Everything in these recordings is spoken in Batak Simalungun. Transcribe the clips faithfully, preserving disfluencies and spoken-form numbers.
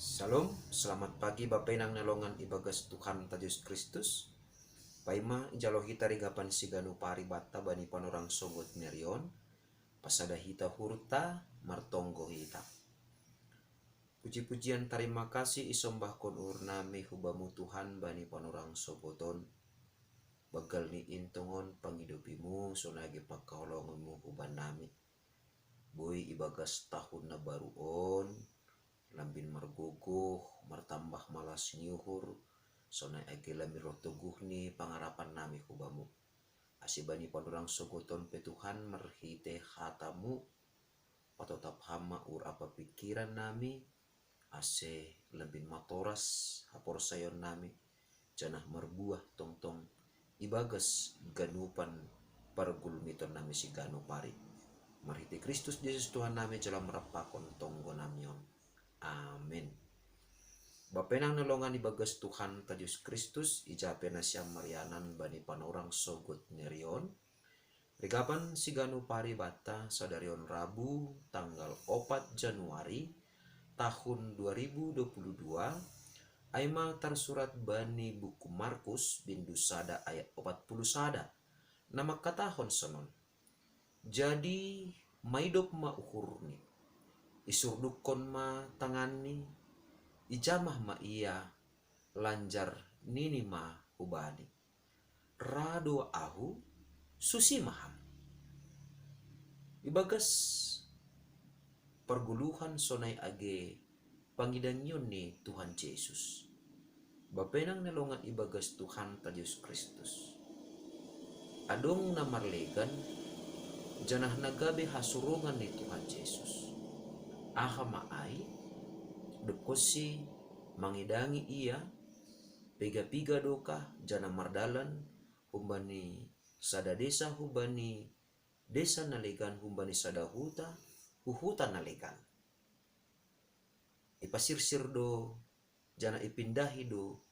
Shalom, selamat pagi Bapenang nelongan ibagas Tuhan ta Jesus Kristus. Paima ijalo hita rigapan siganu pari batta bani panorang sogot nerion, pasada hita hurta, martonggo hita. Puji-pujian tarima kasih isombahkon urnami hubamu Tuhan bani panorang sogoton. Bagal ni intongon pangidopimu sonage pakaholongonmu hubannami. Boi ibagas tahun na baru on, lambin margogoh, martambah malas ni uhur, sonai age lambin roh toguh ni pangarapan nami hubamu. Asi bani panorang sogoton pe Tuhan marhite hatamu, patotap hama ur apa pikiran nami, ase lambin matoras haporsayon nami, janah marbuah tongtong ibagas ganupan pargulmiton nami siganu pari. Marhite Kristus Jesus Tuhan nami jala marapakon tonggo nami on. Amin. Bapenang nelongan ibagas Tuhan ta Jesus Kristus, ijape nasiam marianan bani panorang sogot nerion. Rigapan siganu pari batta sadarion Rabu tanggal opat Januari tahun dua ribu dua puluh dua, aima tarsurat bani buku Markus bindu sada ayat opat puluh sada, na mangkatahon sonon. Jadi maidop ma uhurni, isurdukkon ma tanganni, ijamah ma ia, lanjar nini ma hubani, rado ahu, susi ma ham. Ibagas parguluhan sonai age pangidangion ni Tuhan Jesus. Bapenang nelongan ibagas Tuhan ta Jesus Kristus. Adong na marlegan, janah na gabe hasurongan ni Tuhan Jesus. Aha ma ai? Dukkosi mangidangi ia, piga-piga dokah, janah mardalan humbani sada desa humbani desa na legan, humbani sada huta hu huta na legan. Ipasirsir do, janah ipindahi do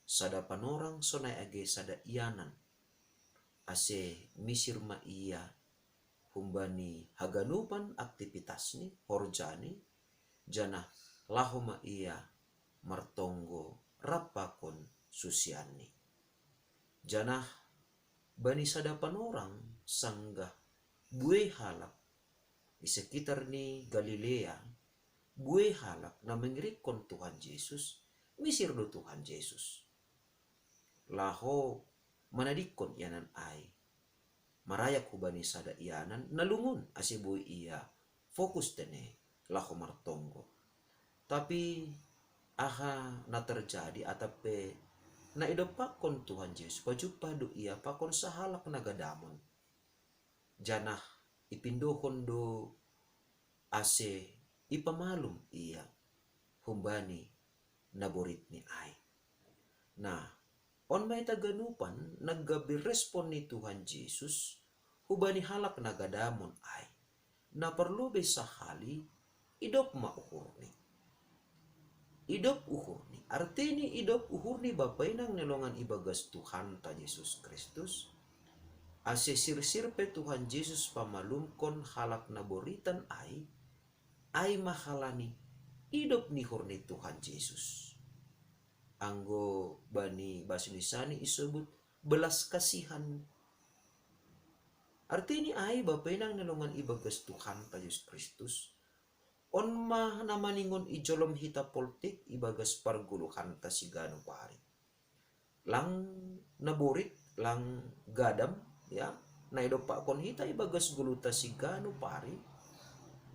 sada panorang sonai age sada ianan. Ase misir ma ia humbani haganupan aktivitasni, horjani, janah laho ma ia martonggo rap pakon susianni. Janah bani sada panorang sanggah buei halak i sekitar ni Galilea, buei halak na mangirikkon Tuhan Jesus, misir do Tuhan Jesus laho manadingkon ianan ai. Marayak hubani sada ianan na lungun, ase boi ia fokus tene laho martonggo. Tapi aha na terjadi? Atap pe na idompakkon Tuhan Jesus, pajumpah do ia pakon sahalak na gadamon, janah ipindohon do ase ipamalum ia humbani naboritni ai. Nah, on ma hita ganupan na gabe respon ni Tuhan Jesus hubani halak na gadamon ai. Na parlobei sahali, idop ma uhurni. Idop uhurni. Artini idop uhurni, Bapenang nelongan ibagas Tuhan ta Jesus Kristus. Ase sirsir pe Tuhan Jesus pamalumkon halak na boritan ai, ai ma halani idop ni uhur ni Tuhan Jesus. Anggo bani bahasa Indonesia ni isobut belas kasihan. Artini ai, Bapenang nelongan ibagas Tuhan ta Jesus Kristus, on ma na maningon ijolom hita poltik ibagas parguluhan ta siganu pari. Lang naborit, lang gadam, ya, na idompakkon hita ibagas gulu ta siganu pari,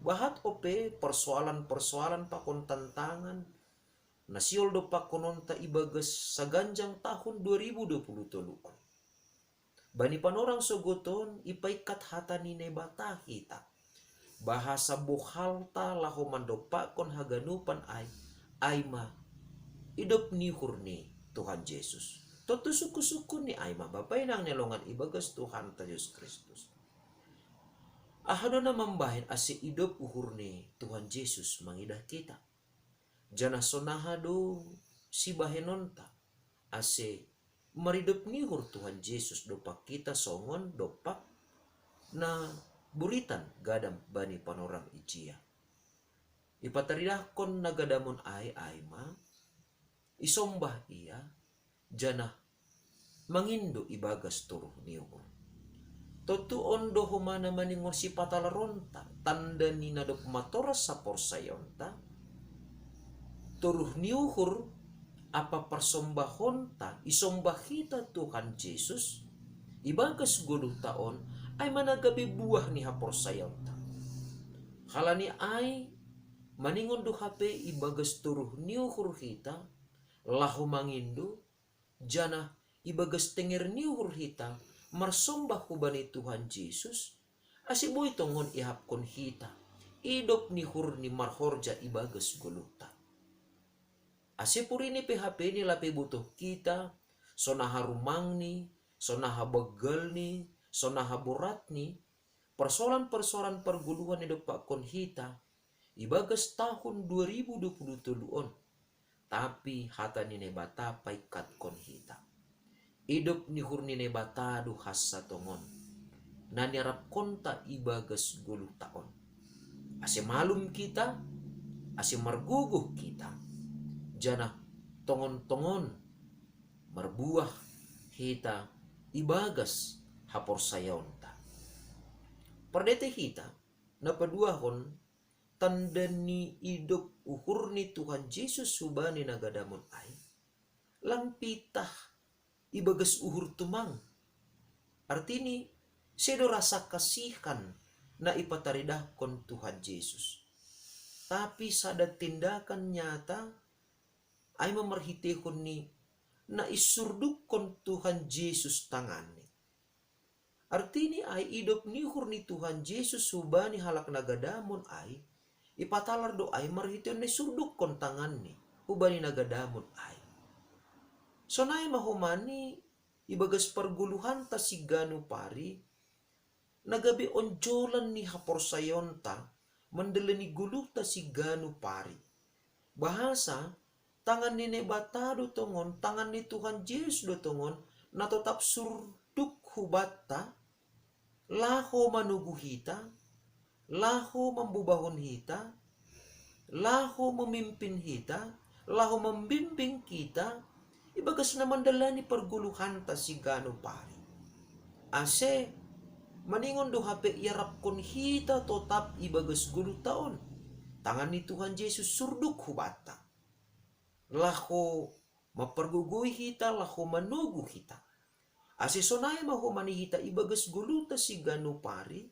bahat ope persoalan-persoalan pakon tantangan na siol dompakkononta ibagas saganjang tahun dua ribu dua puluh tolu on. Bani panorang sogoton ipaingkat hata ni Naibata hita. Bahasa bohalta laho mandompakkon haganupan ai, ai ma idop ni uhur ni Tuhan Jesus. Tontu sungkun-sungkun ni ai ma Bapenang nelongan ibagas Tuhan ta Jesus Kristus. Aha do na mambahen ase idop uhur ni Tuhan Jesus mangidah hita? Janah sonaha do sibahenonta ase maridop ni uhur Tuhan Jesus dompak hita songon dompak na boritan gadam bani panorang ijia? Ipataridahkon na gadamun ai, ai ma, isombah ia, janah mangindo ibagas toruh ni uhur. Tontu on do homa na maningon sipatalaronta, tanda ni na dob matoras haporsayaonta, toruh ni uhur ampa parsombahonta isombah hita Tuhan Jesus ibagas goluhta on, ai ma na gabe buah ni haporsayaonta. Halani ai, maningon do hape ibagas toruh ni uhur hita, laho mangindo, janah ibagas tenger ni uhur hita marsombah hubani Tuhan Jesus, ase boi tongon iahapkon hita idop ni uhurni marhorja ibagas goluhta. Ase purini pe hapeni lape butoh hita, sonaha rumangni, sonaha banggalni, sonaha boratni, parsoalan-parsoalan pargoluhan na idompakkon hita ibagas tahun dua ribu dua puluh tolu on. Tapi hata ni Naibata paingkatkon hita. Idop ni uhur ni Naibata do hansa tongon, na niarapkonta ibagas goluhta on. Ase malum hita, ase margogoh hita, janah tongon-tongon marbuah hita ibagas haporsayaonta. Pardete hita, na paduahon, tanda ni idop uhur ni Tuhan Jesus hubani na gadamun ai, lang pitah ibagas uhur tumang. Artini, sedo rasa kasihan na ipataridahkon Tuhan Jesus. Tapi sada tindakan nyata, ai ma marhiteihon ni na isurdukkon Tuhan Jesus tanganni. Artini ai idop ni uhur ni Tuhan Jesus hubani halak na gadamun ai, ipatalar do ai marhiteihon na isurdukkon tanganni hubani na gadamun ai. Sonai ma homa ni ibagas pargoluhanta siganup ari, na gabe onjolan ni haporsayaonta mandalani goluhta siganup ari. Bahasa, tangan ni Naibata do tongon, tangan ni Tuhan Jesus do tongon, na totap surduk hubanta, laho manogu hita, laho mambobahon hita, laho mamimpin hita, laho mambimbing hita, ibagas na mandalani pargoluhanta siganup ari. Ase, maningon do hape iarapkon hita totap ibagas goluhta on, tangan ni Tuhan Jesus surduk hubanta, laho mampargogoi hita, laho manogu hita. Ase sonai ma homa ni hita ibagas goluhta siganup ari,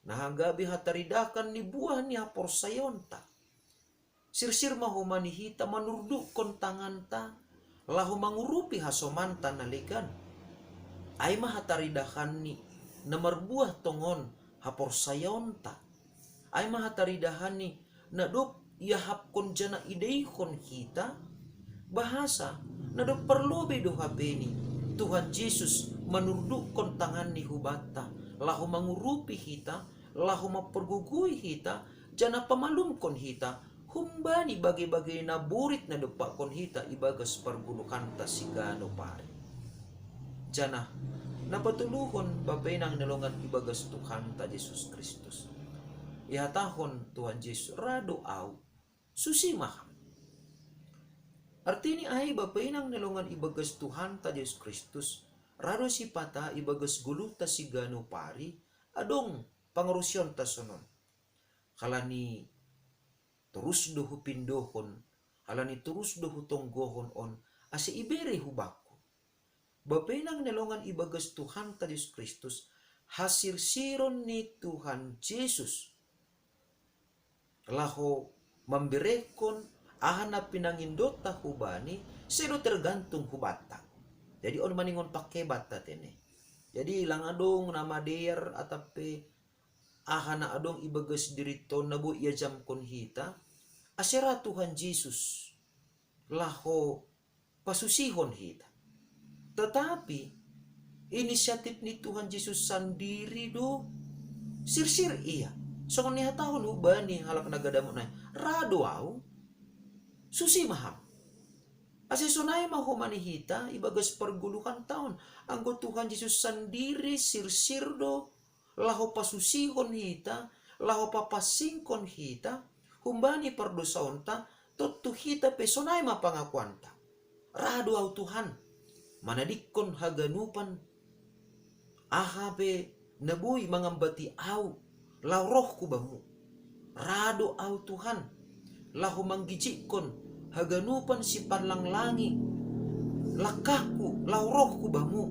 na gabe hataridahon ni buah ni haporsayaonta. Sirsir ma homa ni hita manurdukkon tanganta, laho mangurupi hasomanta na legan. Ai ma hataridahon ni na marbuah tongon haporsayaonta. Ai ma hataridahon ni na dob iahapkon janah idaihon hita, bahasa, na dob parlobei do hapeni Tuhan Jesus manurdukkon tanganni hubanta, laho mangurupi hita, laho mampargogoi hita, janah pamalumkon hita humbani bage-bage na borit na dompakkon hita ibagas pargoluhanta siganup ari. Janah na patoluhon, Bapa inang na longan ibagas Tuhanta Jesus Kristus. Ihatahon Tuhan Jesus, ra do Ahu, susi ma ham. Artini ai, Bapa inang na longan ibagas Tuhanta Jesus Kristus, ra do sipata ibagas goluhta siganup ari, adong pangarusionta sonon. Halani torus do hupindohon, halani torus do hutonggohon on, ase ibere hubakku. Bapa inang na longan ibagas Tuhanta Jesus Kristus, hasirsiron ni Tuhan Jesus laho mamberehon aha na pinangindonta hubani, sedo tergantung hubanta. Jadi on maningon panghebat ta tene. Jadi lang adong na madear atap pe aha na adong ibagas dirinta on na boi iajamkon hita, ase ra Tuhan Jesus laho pasusihon hita. Tetapi inisiatif ni Tuhan Jesus sandiri do sirsir ia. Songon nihatahon hubani halak na gadamun ai, ra do Ahu, susi ma ham. Ase sonai ma homa ni hita ibagas pargoluhanta on, anggo Tuhan Jesus sandiri sirsir do laho pasusihon hita, laho papansingkon hita, humbani pardosaonta, tontu hita pe sonai ma pangakuanta. Ra do au Tuhan, manadikkon haganupan aha pe na boi mangambati au, laho rohku bamu. Ra do au Tuhan, laho manggijikkon haganupan sipanlanglangi langkahku laho rohku bamu.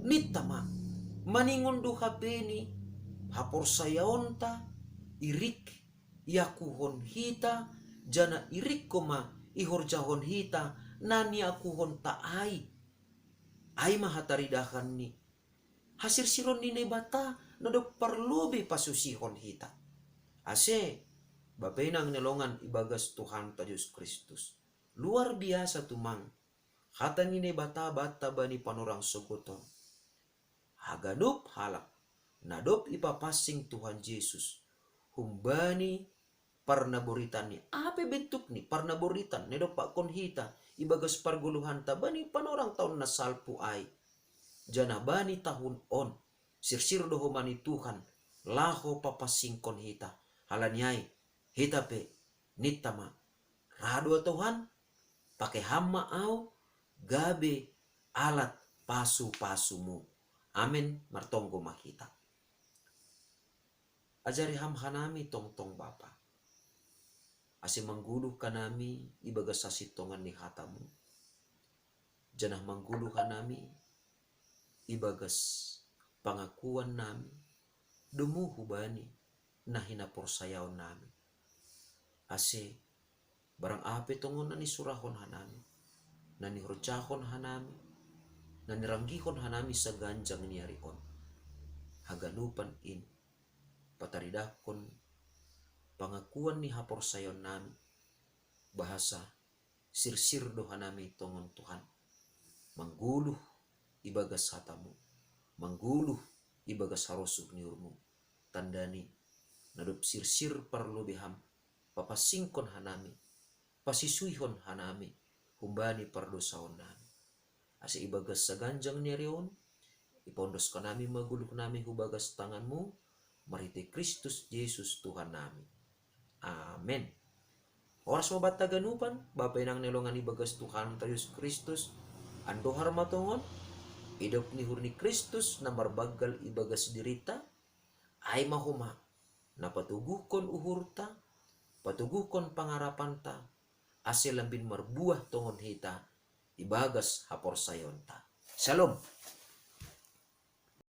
Ninta ma, maningon do hapeni haporsayaonta, irik iakuhon hita, janah irikko ma ihorjahon hita na niakuhonta ai. Ai ma hataridahanni hasirsiron ni Naibata na dob parlobei pasusihon hita. Ase, Bapa inang ni longan ibagas Tuhanta Jesus Kristus, luar biasa tumang hata ni Naibata banta bani panorang sogoton. Haganup halak na dob ipapansing Tuhan Jesus humbani parnaboritanni, aha pe bentukni parnaboritan na idompakkon hita ibagas pargoluhanta bani panorang taon na salpu ai, janah bani tahun on, sirsir do homa ni Tuhan laho papansingkon hita. Halani ai, hita pe, ninta ma, ra do au Tuhan, pake Ham ma au gabe alat pasu-pasumu. Amen. Martonggo ma hita. Ajari Ham hanami tongtong Bapa, ase manggoluh hanami ibagas hasintongan ni hatamu, janah manggoluh hanami ibagas pangakuan nami domu hubani na hinaporsayaon nami. Ase barang aha pe tongon na nisurahon hanami, na nihorjahon hanami, na niranggihon hanami saganjang ni ari on, haganupan in pataridahkon pangakuan ni haporsayaon nami, bahasa sirsir do hanami tongon Tuhan, manggoluh ibagas hatamu, manggoluh ibagas harosuh ni uhurmu, tandani na dob sirsir parlobei Ham papansingkon hanami, pasisuihon hanami humbani pardosaon nami. Ase ibagas saganjang ni ari on, ipaondoskon nami ma goluh nami hubagas tanganmu, marhitei Kristus Jesus Tuhan nami. Amen. Horas ma banta haganupan, Bapa inang ni longan ibagas Tuhanta Jesus Kristus, andohar ma tongon, idop ni uhur ni Kristus na marbanggal ibagas dirinta, ai ma homa na patoguhkon uhurta, patoguhkon pangarapanta, ase lambin marbuah tongon hita ibagas haporsayaonta. Shalom.